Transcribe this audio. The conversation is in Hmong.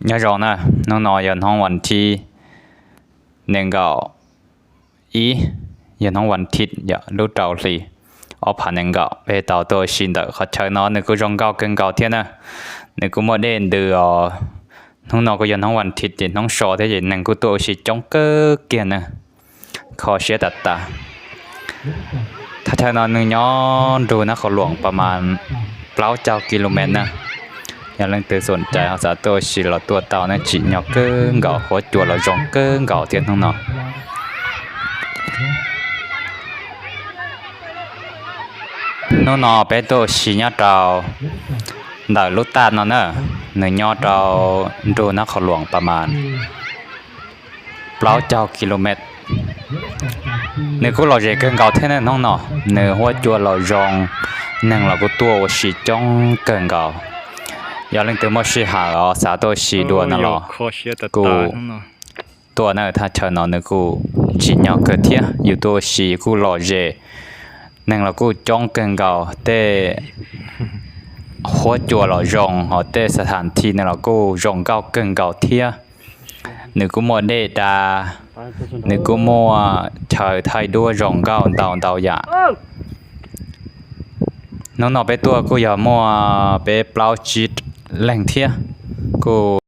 Nyob zoo na, hnub no yog hnub vas thib nees nkaum ib, yog hnub vas thib yom, lub rau hli ob phav nees nkaum, peb tau tuaj ua si ntawm qhov chaw no, nws kuj zoo nkauj kawg nkaus thiab na. Nws kuj muaj dej ntws os. Hnub no kuj yog hnub vas thib ces hnub so thiab ces neeg kuj tuaj ua si coob kawg kiag na. Kho siab tas tas. Thaj chaw no nws nyob nrug Nab Qhoos Luam pas mas plaub caug ki lu mev na. Yog leej twg xoom cai ho xav tuaj ua si los tuaj tau na, tsim nyog kawg nkaus, huab cua los zoo kawg nkaus thiab hnub no. Hnub no peb tuaj ua si nyob rau ntawm lub taj no na, nws nyob rau nrug Nab Qhoos Luam pas mas plaub caug ki lu mev. Nws kuj lom zem kawg nkaus thiab na hnub no, nws huab cua los zoo, neeg los kuj tuaj ua si coob kawg nkaus. Yog leej twg muaj sij hawm os xav tuaj ua si dua no los kuj tuaj na, thaj chaw no nws kuj tsim nyog kawg thiab, yus tuaj ua si kuj lom zem, Neeg los kuj coob kawg nkaus, tej huab cua los zoo, hos tej xas thas thi no los kuj zoo nkauj kawg nkaus thiab. Nws kuj muaj dej da, nws kuj muaj chaw thaij duab zoo nkauj ntau ntau yam. Hnub no peb tuaj kuj yog muaj peb plaub tsib leeg thiab, kuj